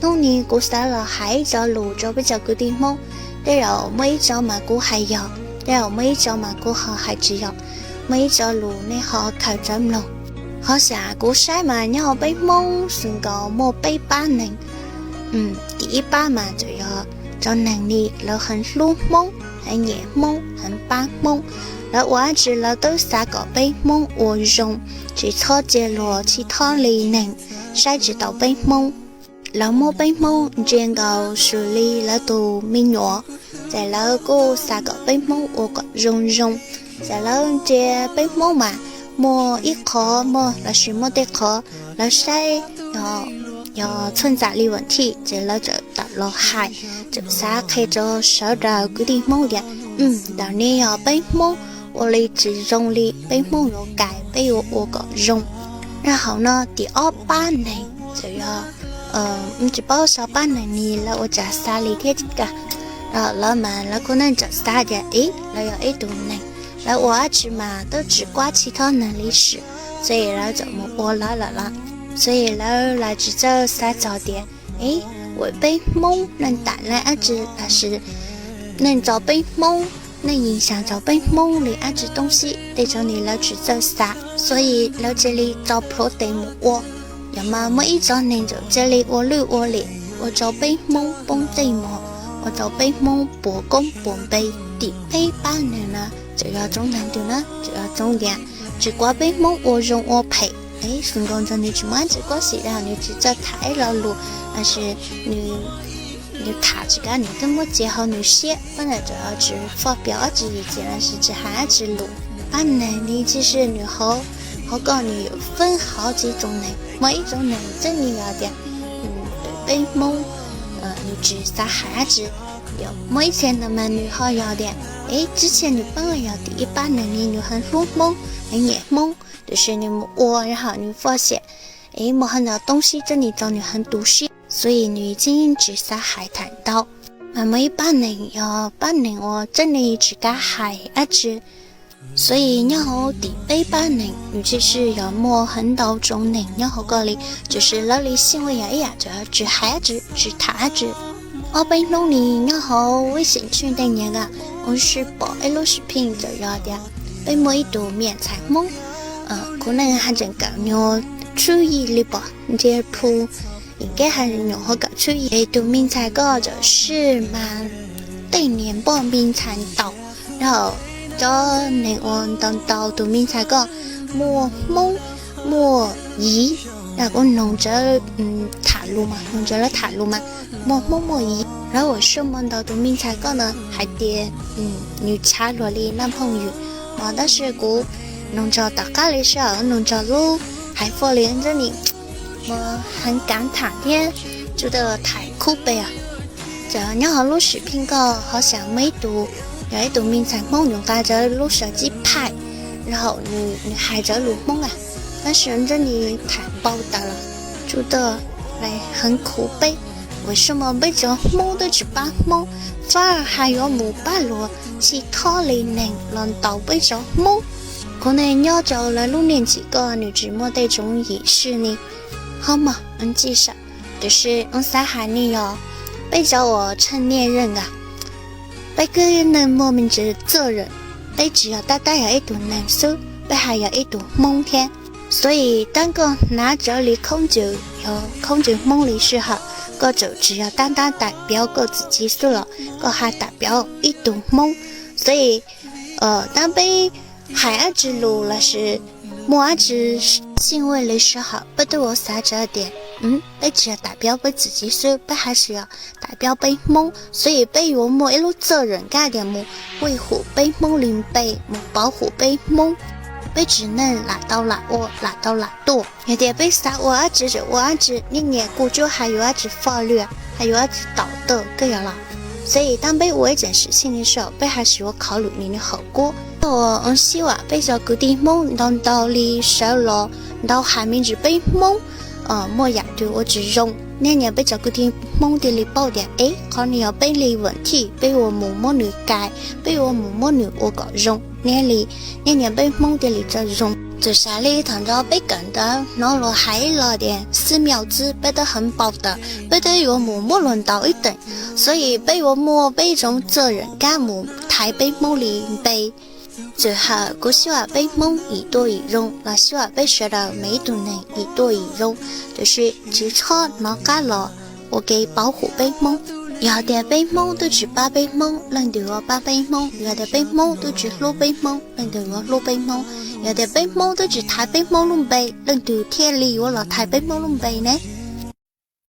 Hnub no kuv xav los hais ib co lus rau peb cov kwv tij Hmoob. Tej zaum muaj ib co mas kuv hais yog, tej zaum muaj ib co mas kuv ho hais tsis yog, muaj ib co lus nej ho khaws tawv mloog. Ho xyam kuv saib mas nyob hauv peb Hmoob xwb nkaus muaj peb pab neeg. Tim ib pab mas txawm yog cov neeg li lawv heev hlub Hmoob, heev nyiam Hmoob, heev pab Hmoob. Lawv ua dab tsi lawv twb xav kom peb Hmoob ua zoo, tsis txhob cia luag tsis txhob li neeg saib tsis taus peb Hmoob. Lawv muab peb Hmoob ntsia nkaus xws li lawv tus me nyuam, ces lawv kuj xav kom peb Hmoob ua kom zoo zoo. Ces lawv ntsia peb Hmoob mas muaj ib qho, muaj lossis muaj tej qho lawv saib yog txhua ntxam li vam thij, ces lawv txawm tawm los hais, txawm xav qhia rau sawv daws kwv tij Hmoob tias, ntawm no yog peb Hmoob ua li tsis zoo li, peb Hmoob yuav kais, peb yuav ua kom zoo. Rau hauv no tim ob pab neeg txawm yog, tsis paub xyov pab neeg ni lawv ua cas xav li thiab, lawv mas lawv kuj neej txawm xav tias ib lawv yog ib tug neeg, lawv ua dab tsi mas twb tsis kuab tsis txhob neeg li sim, xws li lawv txawm mus ua lawv lawm los, xws li lawv los tsis txawj xav txog tias, ib, ua peb Hmoob neej tam li dab tsi lossis neej txog peb Hmoob, neej yim xyas txog peb Hmoob li dab tsi toob sib, tej tsob ni lawv tsis txawj xav, xws li lawv cia li tso plhuav tes mus ua. Yog mas muaj ib tsob neeg txawm cia li ua lwj ua liam, ua rau peb Hmoob poob tej mog, ua rau peb Hmoob puas koob puas npe. Tim peb pab neeg na txawm yog tsoom neeg twg na, txawm yog tsoom tias tsis kuab peb Hmoob ua zoo ua phem, xwm nkaus ntawd nws tsis muaj dab tsi kuab xim rau, nws tsis txawj tham ib lo lus, lossis nws tham tsis kav nws twb muab txiav hauv nws siab, pab neeg txawm tsis foj piav dab tsi yim txias lossis tsis hais dab tsi lus. Pab neeg ni tsis si nws hauv, hauv ko nws yuav feeb hauv txhua tsoom neeg. Muaj ib tsoom neeg txawm ni yog tias peb Hmoob, nws tsis xav hais dab tsi. Muaj ib txhia ntawd mas nws ho yog tias, ib, tsis txhia nws pab yog tim ib pab neeg ni nws heev hlub Hmoob, heev nyiam Hmoob, tiam sis nws mus ua rau hauv nws foj xiam, ib, muaj hauv ntawd toob sib txawm ni tau nws heev tu siab, xws li nws tsis tsis xav hais tham ntau. Mas muaj ib pab neeg yog pab neeg uas txawm ni tsis kav hais dab tsi. Xws li nyob hauv tim peb pab neeg nws tsis si yog muaj heev ntau tsoom neeg nyob hauv ko li, tiam sis lawv li xij ua yog ib yam tsis hais dab tsi, tsis tham dab tsi. Ob peb hnub ni nyob hauv ib xeem tsheej tej niag a, kuv sim pom ib lub sim pheej txawm yog tias peb muaj ib tug me ntxhais Hmoob, kuv neej haj tseem kawm nyuag tshwj yim li pom ntiag phu, nkeb haj nyuam qhuav kawm tshwj yim, tus me ntxhais ko txawm sim mas tej niag npoj me ntxhais ntaus, rau cov neeg uas ntaus ntaus tus me ntxhais ko muaj Hmoob, muaj Yiv, kuv noog rawv tham lus mas, noog rawv lawv tham lus mas muaj Hmoob muaj Yiv. Lawv ua siab mus ntaus tus me ntxhais ko no hais tias nws tshav luag li naj phooj ywg, mas tab sis kuv noog txog tom qab li sij hawm, noog txog lub hais foj li ntsab ni, mas heev kav tham thiab, tsuas tau tham khub pes os. Ces nyob hauv lub sim pheej ko ho xav muaj ib tug, yog ib tug me ntxhais Hmoob nws nqa rawv lub sawv tsib phaim, rau hauv nws hais rawv lus Hmoob a, tab sis ntsab ni tham npau taws los tsuas tau heev khuv peb. Ua siab mus peb cov Hmoob twb tsis pab Hmoob, fab hais yuav mus pab luag tsis thob li neeg los ntaus peb cov Hmoob. Kuv neej nyob rau lawv lub niaj ntxim ko nws tsis muaj tej tsoom yim sij ni, ho mas tsis sav, tiam sis ua xav hais ni yog peb cov uas tshaj niaj zeej a, peb kwv neeg muaj me ntsis txawj lawm, peb tsis yog tab tab yog ib tug neeg xwb, peb haj yog ib tug Hmoob thiab. Xws li tab koj hnav rawv li khaub ncaws, yog khaub ncaws Hmoob li sij hawm, koj txawm tsis yog tab tab tam piav koj txiv txiv xwb los koj haj tam piav ib tug Hmoob. Xws li tab peb hais dab tsi lus lossis muaj dab tsi xij ua li sij hawm peb twb ua xav tsa tias peb tsis yog tam piav peb txiv txiv xwb, peb haj tsis yog tam piav peb Hmoob. Xws li peb yuav muaj ib lub txawj lawm nkaj tias mus vij hum peb Hmoob li npe, mus pauv hum peb Hmoob. Peb tsis neej lam tau lam ua, lam tau lam tuaj. Yog tias peb xav ua dab tsi tseem ua dab tsi, niaj niam kuj tsuas hais yuav dab tsi foj lwj, hais yuav dab tsi tau tawm koj yog los. Xws li tab peb ua ib txhia sim xij ni saum peb haj tsis ua qhov lwm ni nws haum kuab. Ua sib vam peb cov kwv tij Hmoob ntau ntau li sawv los ntau hais me ntsis peb Hmoob muaj yam twg ua tsis zoo, niaj niam peb cov kwv tij Hmoob thiaj li paub tias es qhov ni yog peb li vam thij, peb yuav mus muab nws kais, peb yuav mus muab nws ua kom zoo. Niaj li, niaj niam peb Hmoob thiaj li txawj zoo. Txawm xav li thaum ntawd peb kawm ntawv hnov luag hais los tias xwb miau txwb peb twb heev npau taws, peb twb yuav mus muab luag ntaus ib teem. Xws li peb yuav muaj peb ib tsoom txawj zeem kab mus thaiv peb Hmoob li npe. Txawm hais kuv xyuam peb Hmoob yim tuaj yim zoo los xyuam peb sawv daws me ib tug neeg yim tuaj yim zoo, tiam sis tsis txhob hnov qab los ua ke pauv hum peb Hmoob. Yog tias peb Hmoob twb tsis pab peb Hmoob, leej twg yuav pab peb Hmoob? Yog tias peb Hmoob twb tsis hlub peb Hmoob, leej twg yuav hlub peb Hmoob? Yog tias peb Hmoob twb tsis thaiv peb Hmoob lub npe, leej twg thiaj li yuav los thaiv peb Hmoob lub npe ne?